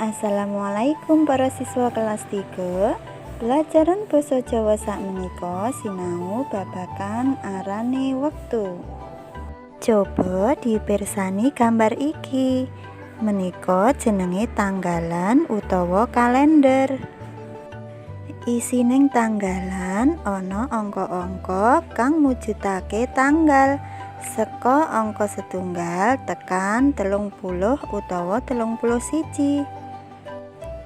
Assalamualaikum para siswa kelas 3. Pelajaran basa Jawa sakmenika sinau babagan arane wektu. Coba dipirsani gambar iki. Menika jenenge tanggalan utawa kalender. Isining tanggalan ana angka-angka kang mujudake tanggal saka angka setunggal tekan 30 utawa 31.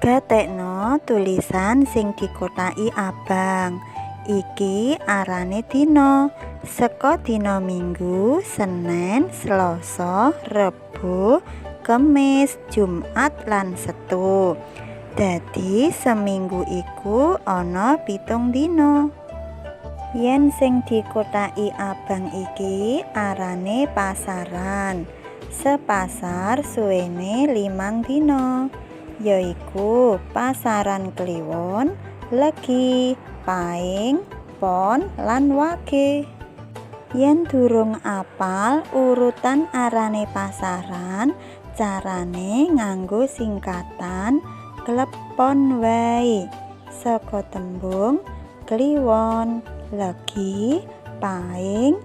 Gatekno tulisan sing dikotaki abang. Iki arane dina. Saka dina Minggu, Senen, Selasa, Rebo, Kemis, Jumat lan Setu. Dadi seminggu iku ana 7 dina. Yen sing dikotaki abang iki arane pasaran. Sepasar suwene 5 dina. Yaiku pasaran Kliwon, Legi, Paing, Pon lan Wage. Yen durung apal urutan arane pasaran, carane nganggo singkatan klepon wae. Saka tembung Kliwon, Legi, Paing,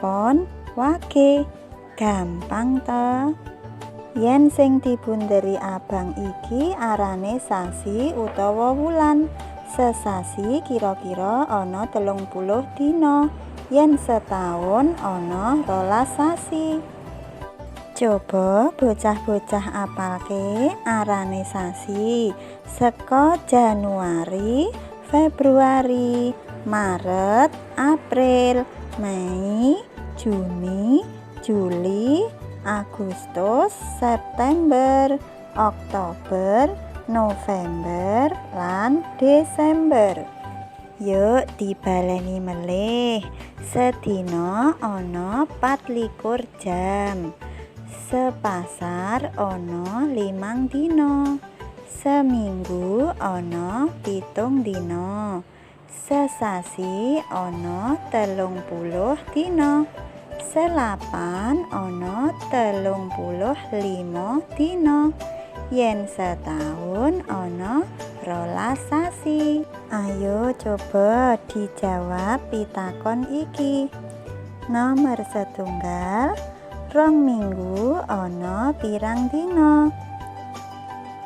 Pon, Wage. Gampang to? Yen sing dibunderi abang iki arane sasi utawa wulan. Sesasi kira-kira ana 30 dina. Yen setaun ana 12 sasi. Coba bocah-bocah apalke arane sasi saka Januari, Februari, Maret, April, Mei, Juni, Juli, Agustus, September, Oktober, November lan Desember. Yuk dibaleni melih. Sedina ana 24 jam. Sepasar ana 5 dina. Seminggu ana 7 dina. Sesasi ana 30 dina. Selapan ana 35 dina. Yen setaun ana 12 sasi. Ayo coba dijawab pitakon iki. Nomor 1, 2 minggu ana pirang dina?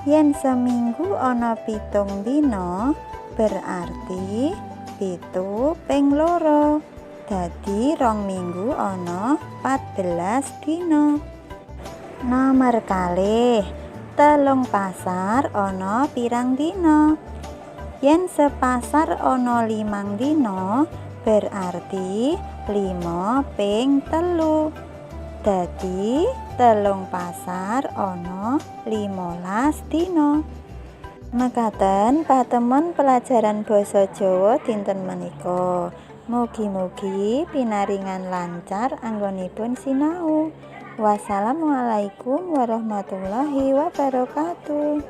Yen seminggu ana 7 dina, berarti 7 ping 2. Dadi 2 minggu ana 14 dina. Nomor 2, 3 pasar ana pirang dina? Yen sepasar ana 5 dina, berarti 5 ping 3. Dadi 3 pasar ana 15 dina. Mekaten patemon pelajaran basa Jawa dinten menika. Mugi-mugi pinaringan lancar anggonipun sinau. Wassalamualaikum warahmatullahi wabarakatuh.